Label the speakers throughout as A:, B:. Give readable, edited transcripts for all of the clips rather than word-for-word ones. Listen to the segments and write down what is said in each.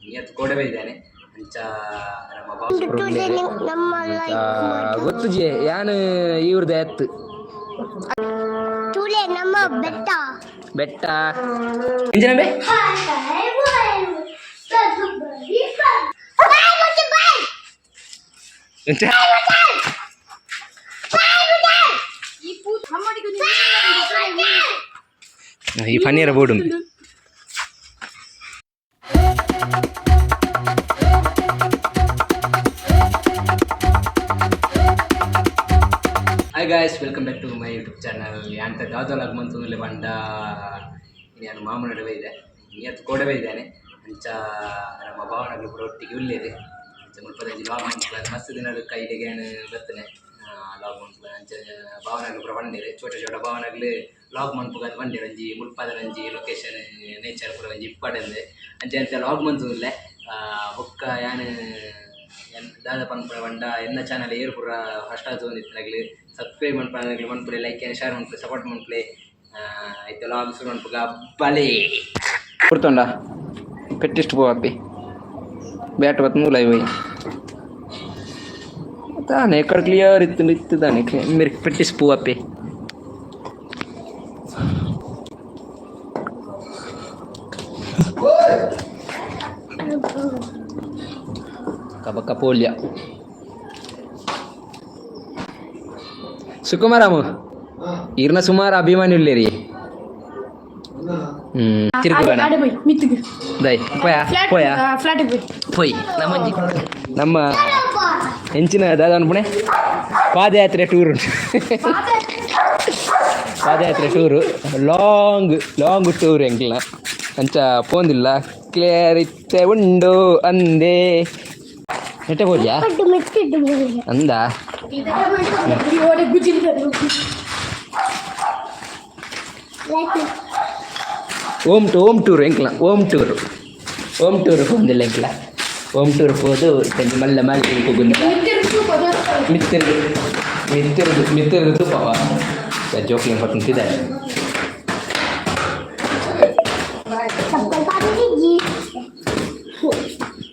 A: ನಿಯತ್ ಕೋಡೆ ಬೈದಾನೆ ಅಂಚ ನಮ್ಮ
B: ನಮ್ಮ
A: ಗೊತ್ತುಜಿ ಯಾನ್ ಇವ್ರದ ಎತ್ತು.
B: ತುಲೆ ನಮ್ಮ ಬೆಟ್ಟ.
A: ಬೆಟ್ಟ ಇಂಜಿನ ಬೇ. ಎಂಚ? ಈ ಪನ್ನೀರ ಬೋರ್ಡ್ ಉಂಟು. Hi guys, welcome back to my YouTube channel. ಯಾಂತ ದಾದಲಾಗ್ ಮಂತೊಂದುಲ್ಲೆ ಪಂಡ, ನಾನು ಮಾಮೂಲು ನಡುವೆ ಇದೆ, ನಿಯತ್ ಕೋಡವೆ ಇದ್ದಾನೆ. ಅಂಚ ನಮ್ಮ ಭಾವನಗಳು ಪೂರ ಒಟ್ಟಿಗೆ ಉಲ್ಲೇರು. ಅಂಚ ಮುಲ್ಪದಂಜಿ ಲಾಗ್ ಮನ್ಪುಗ, ಮಸ್ತ್ ದಿನದ ಕೈಲಿಗೆ ಬರ್ತನೆ ಲಾಗ್ ಮನ್ಪುಗ. ಅಂಚ ಭಾವನಗಳು ಪೂರ ಬಂಡೇರು, ಚೋಟ ಚೋಟ ಭಾವನಗಳು ಲಾಗ್ ಮನ್ಪುಗ ಅಂತ ಬಂಡೇರು. ಒಂಜಿ ಮುಲ್ಪದ ಒಂಜಿ ಲೊಕೇಶನ್ ನೇಚರ್ ಪೂರ ಒಂಜಿ ಇಪ್ಪಡೆಂದು. ಅಂಚ ಅಂಚ ಲಾಗ್ ಮಂತೊಂದುಲ್ಲೆ. ಬೊಕ್ಕ ಯಾನ್ ಎನ್ ದಾದ ಪನ್ಪುನ ಪಂಡ, ಎನ್ನ ಚಾನಲ್ ಏರ್ ಪೂರ ಫಸ್ಟ್ ಆತೊಂದಿತ್ತು ಸಬ್ಸ್ಕ್ರೈಬ್ ಮನ್ಪುನ ಮನ್ಪುಲೆ, ಲೈಕ್ ಶೇರ್ ಮನ್ಪುಲೆ, ಸಪೋರ್ಟ್ ಮನ್ಪುಲೆ. ಇತ್ತೆ ಲಾಗ್ ಶುರು ಮನ್ಪುಗ ಬಲೆ. ಕೊಡ್ತೊಂಡ ಪೆಟ್ಟಿಷ್ಟು ಪೋವಪ್ಪಿ ಬ್ಯಾಟ್ ಬತ್ ಮೂಲ ಹೋಯ್ ತಾನೆ ಎಕ್ಕಡ ಕ್ಲಿಯರ್ ಇತ್ತು ಇತ್ತು ತಾನೆ. ಮೇರೆ ಪೆಟ್ಟಿಸ್ ಪೂವಪ್ಪಿ. ಕಬಕ ಪೋಲ್ಯ ಸುಕುಮಾರಾಮು ಈರ್ನ ಸುಮಾರು ಅಭಿಮಾನಿ ಉಲ್ಲೇರಿ. ತಿರುಗುಗಣ.
C: ಮಿತ್ತಿಗೆ.
A: ದೈ ಪೋಯಾ ಪೋಯಾ.
C: ಫ್ಲಾಟ್ ಪೋಯ್.
A: ಪೊಯ್ ನಮ್ಮ ನಮ್ಮ ಹೆಂಚಿನ ದಾದ ಅನ್ಪುಣೆ ಪಾದಯಾತ್ರೆ ಟೂರ್ ಉಂಟು. ಪಾದಯಾತ್ರೆ ಟೂರು, ಲಾಂಗ್ ಲಾಂಗ್ ಟೂರ್ ಎಂಕ್ಲ. ಅಂಚ ಪೋಂದಿಲ್ಲ, ಕ್ಲಿಯರ್ ಇತ್ತೆ ಉಂಡು ಅಂದೆ ನೆಟ್ಟೆ ಪೋಲ್ಯಾ. ಅಂದ. ಓಮ್ ಟು ಓಮ್ ಟೂರ್ ಎಂಕ್ಲ, ಓಮ್ ಟೂರ್, ಓಮ್ ಟೂರ್ ಪೋಂದಿಲ್ಲ ಎಂಕ್ಲ. ಓಮ್ ಟೂರ್ ಪೋದು ಇತ್ತೆ ಮಲ್ಲ ಮಲ್ಲ ಪೋಗುಂದ. ಮಿತ್ತಿರ್ದು ಮಿತ್ತಿರ್ದು ಮಿತ್ತಿರ್ದು ತೂಪವ ಜೋಕ್ಲಿಂಗ್ ಪಟ್ಟುಂತಿದ್ದಾರೆ.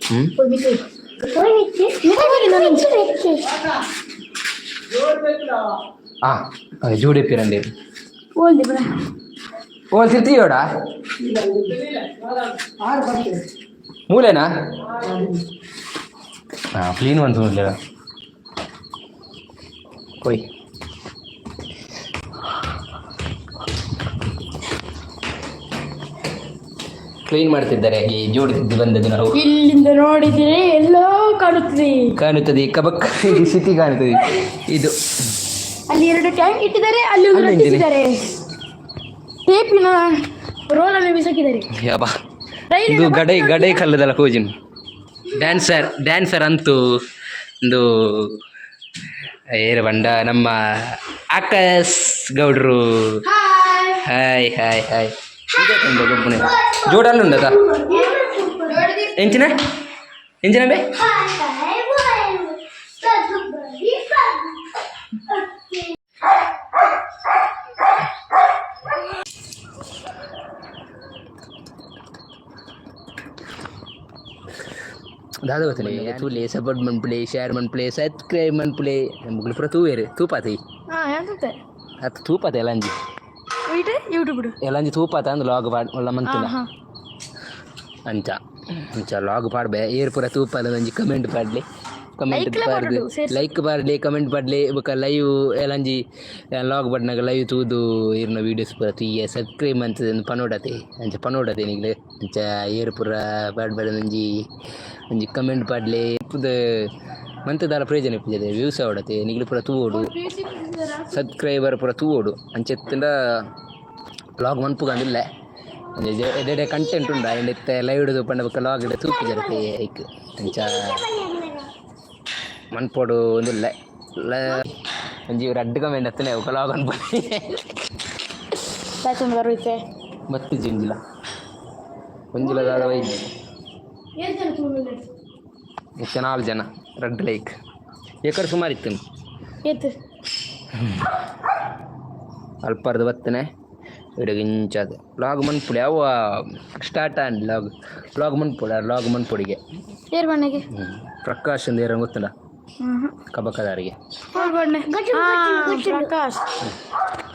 A: ಹ್ಞೂ. ಹಾಂ, ಜೋಡಿ ಪಿರಂಡಿ. ಓಲ್ ತಿರ್ತೀಯೋಡ ಮೂಲೆನಾ? ಹಾಂ, ಕ್ಲೀನ್ ಒಂದು ನೋಡ್ಲಿಲ್ಲ. ಕೊಯ್ ಕ್ಲೀನ್ ಮಾಡ್ತಿದ್ದಾರೆ. ಈ ಜೋಡಿಸಿದ್ದು ಬಂದದ್ದು ನಾವು.
C: ಇಲ್ಲಿಂದ ನೋಡಿದರೆ ಎಲ್ಲೋ ಕಾಣುತ್ತದೆ.
A: ಕಾಣುತ್ತದೆ, ಕಬಕ್ ಸಿಟಿ ಕಾಣುತ್ತದೆ ಇದು.
C: ಅಲ್ಲಿ ಎರಡು ಟ್ಯಾಂಕ್ ಇಟ್ಟಿದ್ದಾರೆ, ಅಲ್ಲಿ ಒಂದು
A: ಅಲ್ಲಿ ಎಂತಿದೆ?
C: ಅಂಟಿಸಿದ್ದಾರೆ. ಟೇಪಿನ ರೋಲ್ ಅನ್ನು ಬಿಸಾಕಿದ್ದಾರೆ.
A: ಯಬ್ಬಾ.
C: ರೈಲಿನ
A: ಇದು ಗಡೈ ಗಡೈ ಕಲ್ಲದಲ್ಲ ಕೋಜಿನ್. ಡ್ಯಾನ್ಸರ್ ಡ್ಯಾನ್ಸರ್ ಅಂತೂ ಒಂದು ಏರು ಬಂಡ ನಮ್ಮ ಆಕಾಶ್ ಗೌಡ್ರು. Hi hi hi. ಗೊಬ್ಬನೆ ಜೋಡಲ್ಲಿ ಉಂಡದ ಎಂಚಿನ ಎಂಚಿನ ಬೇ. ದಾದ ಗೊತ್ತಿಲ್ಲ. ತೂಲೆ, ಸಪೋರ್ಟ್ ಮನ್ಪುಲೆ, ಶೇರ್ ಮನ್ಪುಲೆ, ಸಬ್ಸ್ಕ್ರೈಬ್ ಮನ್ಪುಲೆ. ಮುಗ್ಲು ಪೂರ ತೂವೇರು ತೂಪಾತಿ.
C: ಹಾ, ಎಂತ?
A: ಅತ್ ತೂಪಾತೆ ಎಲ್ಲಂಜಿ.
C: White YouTube.
A: ಎಲ್ಲಂಜಿ ತೂಪಾತ ಅಂದ್ ಲಾಗ್ ಪಾಡ್ ಒಲ್ಲ ಮಂತಿಲ್ಲ.
C: ಹಾ.
A: ಅಂಚ ಅಂಚ ಲಾಗ್ ಪಾಡ್ಬೆ. ಏರ್ ಪೂರ ತೂಪಾದ ಒಂಜಿ ಕಮೆಂಟ್ ಪಾಡ್ಲಿ, ಕಮೆಂಟ್.
C: Like ಲ
A: ಪಾಡ್ದು.
C: ಪಾಡೊಡು, ಸೇರ್ಸಿ.
A: ಲೈಕ್ ಪಾಡ್ಲಿ, ಕಮೆಂಟ್ ಪಾಡ್ಲಿ. ಬೊಕ ಲೈವ್ ಎಲ್ಲಂಜಿ ಲಾಗ್ ಪಾಡ್ನಾಗ ಲೈವ್ ತೂದು ಇರ್ನ ವೀಡಿಯೋಸ್ ಪೂರ ತೂಯೆ ಸಬ್ಸ್ಕ್ರೈಬ್ ಮಂತದ ಪನೋಡತೆ. ಅಂಚ ಪನೋಡತೆ ನಿಗ್ಲೆ. ಅಂಚ ಏರ್ ಪೂರ ಪಾಡ್ಬೇಡ, ಒಂಜಿ ಒಂಜಿ ಕಮೆಂಟ್ ಪಾಡ್ಲಿ. ಪುದ ಮಂತ್ ದಾಲ ಪ್ರಯೋಜನ ಇಪ್ಪುಜೆ, ವ್ಯೂಸ್ ಆವಡತೆ. ನಿಗ್ಲು ಪೂರ ತೂವೊಡು, ಸಬ್ಸ್ಕ್ರೈಬರ್ ಪೂರ ತೂವೊಡು. ಅಂಚ ಇತ್ತಂಡ ಲಾಗ್ ಮನ್ಪುಗಂದಿಲ್ಲ. ಎಡೆ ಕಂಟೆಂಟ್ ಉಂಡು ಅಂಡ್ ಇತ್ತೆ ಲೈವ್ ಹಿಡಿದು ಪಂಡ ಬೊಕ್ಕ ಲಾಗ್ ಇಡ ತೂಪುಜರತೆ ಐಕ್. ಅಂಚ ಮನ್ಪೊಡು ಒಂದುಲ್ಲೆ. ಒಂಜಿ ರಡ್ಡ್ ಕಮೆಂಟ್ ಅತ್ತನೆ ಬೊಕ್ಕ ಲಾಗ್ ಅನ್ಪೊಲಿ.
C: ಬರುತ್ತೆ.
A: ಬತ್ತಿಜಿ ಒಂಜಿಲ ಒಂಜಿಲ ದಾದ ವೈದ್ಯ. ಇತ್ತೆ ನಾಲ್ ಜನ, ರಡ್ಡ್ ಲೈಕ್. ಎಕಡೆ ಸುಮಾರು ಇತ್ತು.
C: ಏತ್?
A: ಅಲ್ಪರ್ದು ಬತ್ತನೆ. ಇಡಗಿಂಚಾದ ಲಾಗ್ ಮನ್ಪುಡಿ ಅವ ಸ್ಟಾರ್ಟ್ ಆಂಡ್ ಲಾಗ್ ಲಾಗ್ ಮನ್ಪುಡ ಲಾಗ್ ಮನ್ಪುಡಿಗೆ.
C: ಏರ್ ಬಣ್ಣಗೆ?
A: ಪ್ರಕಾಶ್ ಅಂದ ಏರ ಗೊತ್ತಲ್ಲ ಕಬಕದಾರಿಗೆ.
C: ಏರ್ ಬಣ್ಣೆ? ಪ್ರಕಾಶ್,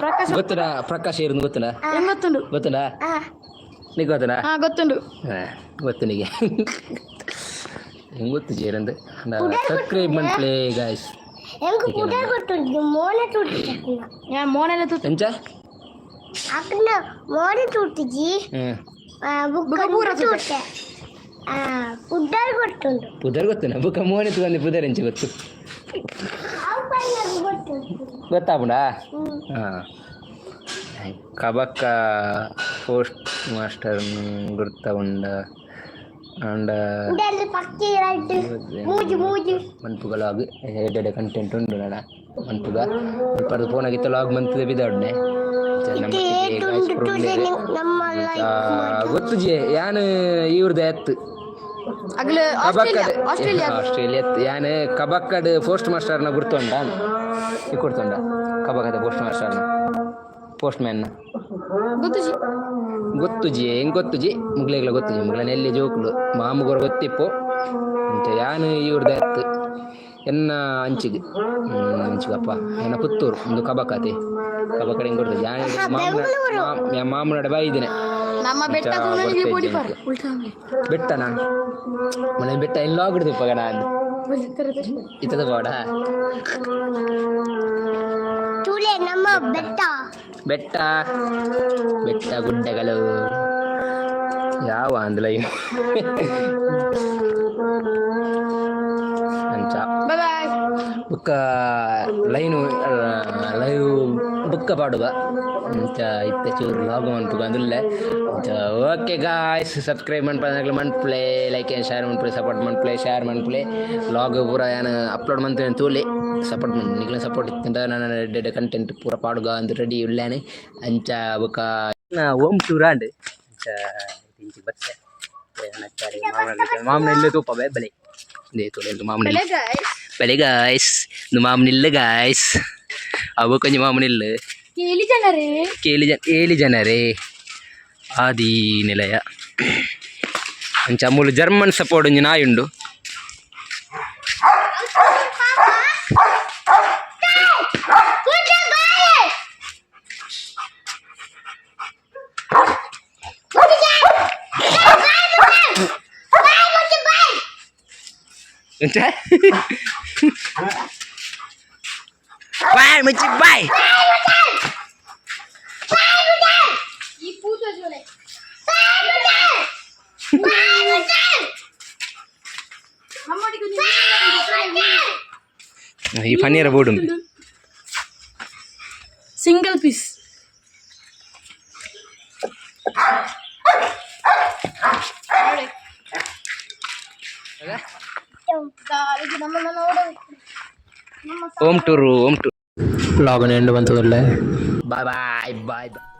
C: ಪ್ರಕಾಶ್.
A: ಗೊತ್ತದ ಪ್ರಕಾಶ್ ಏರಂದು ಗೊತ್ತಲ್ಲ?
C: ಏನ್ ಗೊತ್ತುಂಡು.
A: ಗೊತ್ತಲ್ಲ ನೀ? ಗೊತ್ತಲ್ಲ?
C: ಹಾ, ಗೊತ್ತುಂಡು.
A: ಗೊತ್ತು ನಿಗೆ? ಹೆಂಗೆ ಗೊತ್ತು ಜೇರಂದು? Subscribe ಮನ್ಪ್ಲೇ guys.
B: ಎಂಕ್ ಪುದರ್ ಗೊತ್ತುಂಟು, ಮೋನೆ ತೂಟಿ.
C: ಯಾ ಮೋನೆಲ್ಲ ತೂತು.
A: ಎಂಚ?
B: ಅಕ್ಕನ ಮೋನೆ ತೂಟಿಜಿ.
A: ಹ್ಞೂ.
B: ಬುಕ್ಕ
C: ಪೂರ
B: ತೂಟೆ, ಪುದರ್ ಗೊತ್ತುಂಟು.
A: ಪುದರ್ ಗೊತ್ತು ಬುಕ್ಕ ಮೋನೆ ತಗೊಂಡು ಪುದರ್ ಎಂಚ ಗೊತ್ತು?
B: ಅವು ಪನ್ನಗ ಗೊತ್ತುಂಟು.
A: ಗೊತ್ತಾಪುಂಡಾ? ಹಾಂ, ಕಬಕ್ಕ ಪೋಸ್ಟ್ ಮಾಸ್ಟರ್ ಗುರ್ತ ಉಂಡ ಅಂಡ.
B: ಉಂಡಲ್ಲಿ ಪಕ್ಕಿ ರೈಟ್ ಮೂಜು ಮೂಜು.
A: ಮನ್ಪುಗ ಲಾಗ್ ಎಡ್ಡೆ ಕಂಟೆಂಟ್ ಉಂಡು ನಡ ಮನ್ಪುಗ ಪರ್ದು ಫೋನ್ ಆಗಿತ್ತು ಲಾಗ್ ಮಂತದೆ ಬಿದೊಡ್ನೆ.
B: ನಮ್ಮ
A: ಗೊತ್ತು ಜಿ ಯಾನ್ ಇವ್ರದ್ದು ಎತ್ತು.
C: ಅಗ್ಲ ಆಸ್ಟ್ರೇಲಿಯಾ, ಆಸ್ಟ್ರೇಲಿಯಾ.
A: ಆಸ್ಟ್ರೇಲಿಯಾ ಯಾನ್ ಕಬಕ್ಕಡ್ ಪೋಸ್ಟ್ ಮಾಸ್ಟರ್ನ ಗುರ್ತುಂಡ ಈ ಕೊಡ್ತುಂಡ ಕಬಕದ ಪೋಸ್ಟ್ ಮಾಸ್ಟರ್ನ, ಪೋಸ್ಟ್ ಮ್ಯಾನ್ನ.
C: ಗೊತ್ತು ಜಿ.
A: ಗೊತ್ತು ಜಿ, ಹೆಂಗ್ ಗೊತ್ತು ಜಿ? ಮುಗ್ಲೆಗ್ಲ ಗೊತ್ತು ಜಿ, ಮುಗ್ಲನ ಎಲ್ಲಿ ಜೋಕುಲು ಮಾಮುಗೊರ ಗೊತ್ತಿಪ್ಪು ಅಂಚ. ಯಾನ್ ಇವ್ರದ್ದು ಎತ್ತು ಎನ್ನ ಅಂಚಿಗೆ ಅಂಚಿಗಪ್ಪ ಎನ್ನ ಪುತ್ತೂರು ಒಂದು ಕಬಕತೆ ಕಬಕಡೆ ಹೆಂಗ್ ಕೊಡ್ತದೆ ಯಾನ್ ಮಾಮೂನ ಮಾಮೂನಡೆ ಬಾಯಿದ್ದೇನೆ.
C: ನಮ್ಮ ಬೆಟ್ಟ ತೂನನಿಗೆ ಪೋಡಿ ಪಾರ್ ಉಲ್ಟಾ.
A: ಬೆಟ್ಟನಾ ಮನೆ ಬೆಟ್ಟ ಎಲ್ಲ ಆಗ್ಬಿಡ್ತು ಪಗಣ ಅದು ಇತ್ತದ ಬೋಡ.
B: ತೂಲೆ ನಮ್ಮ ಬೆಟ್ಟ.
A: ಬೆಟ್ಟ ಬೆಟ್ಟ ಗುಡ್ಡಗಳು ಯಾವ ಅಂದ್ಲ ಅಂಚ.
C: Bye bye.
A: ಬುಕ್ಕ ಲೈನು ಲೈವ್ ಬುಕ್ಕ ಪಾಡುವ ಅಂಚ ಇತ್ತೆ ಚೂರು ಲಾಗ್ ಮನ್ಪುಗ ಅಂದುಲ್ಲೆ ಅಂಚ. ಓಕೆ ಗಾಯ್ಸ್, ಸಬ್ಸ್ಕ್ರೈಬ್ ಮನ್ಪುನಕ್ಲೆ ಮನ್ಪುಲೆ, ಲೈಕ್ ಆ್ಯಂಡ್ ಶೇರ್ ಮನ್ಪುಲೆ, ಸಪೋರ್ಟ್ ಮನ್ಪುಲೆ, ಶೇರ್ ಮನ್ಪುಲೆ. ಲಾಗ್ ಪೂರ ಯಾನ್ ಅಪ್ಲೋಡ್ ಮಂತೇನೆ ತೂಲೆ. ಸಪೋರ್ಟ್ ಮನ್ ನಿಕ್ಲೆ ಸಪೋರ್ಟ್ ಇತ್ತಂಡ ನಾನು ಎಡ್ಡೆ ಕಂಟೆಂಟ್ ಪೂರ ಪಾಡುಗ ಅಂದ್ ರೆಡಿ ಉಲ್ಲೇನೆ ಅಂಚ. ಬೊಕ್ಕ ಓಮ್ ಟೂರ್ ಆಂಡ್ ಅಂಚ ಇಂಚಿ ಬತ್ತೆ ಮಾಮನ ಇಲ್ಲೇ ತೂಪ ಬಲೆ ಇಂದೇ ತೂಲೆ ಮಾಮನ.
C: ಗಾಯ್ಸ್.
A: ಬಲೆ ಗಾಯ್ಸ್, ಇಂದು ಮಾಮನಿಲ್ಲ ಗಾಯ್ಸ್, ಅವು ಕೊಂಚ ಮಾಮನಿಲ್ಲ.
C: ಕೇಳಿ ಜನರೇ.
A: ಕೇಳಿ ಜನ ಏಳಿ ಜನರೇ ಆದಿ ನಿಲಯ ಅಂಚ. ಮೂಲು ಜರ್ಮನ್ ಸಪೋರ್ಟ್ ಒಂಜಿ ನಾಯಿ ಉಂಡು. ಎಂಚ? ಬಾಯ್ ಮುಚ್ಚಿ ಬಾಯ್.
C: ಈ ಪೂತ ಜೋಲೆ.
A: ಈ ಪನ್ನೀರ ಬೋರ್ಡ್ ಉಂಟು.
C: Single piece.
A: Home tour, home tour log end ಬಂತದಲ್ಲೇ. Bye bye bye boy.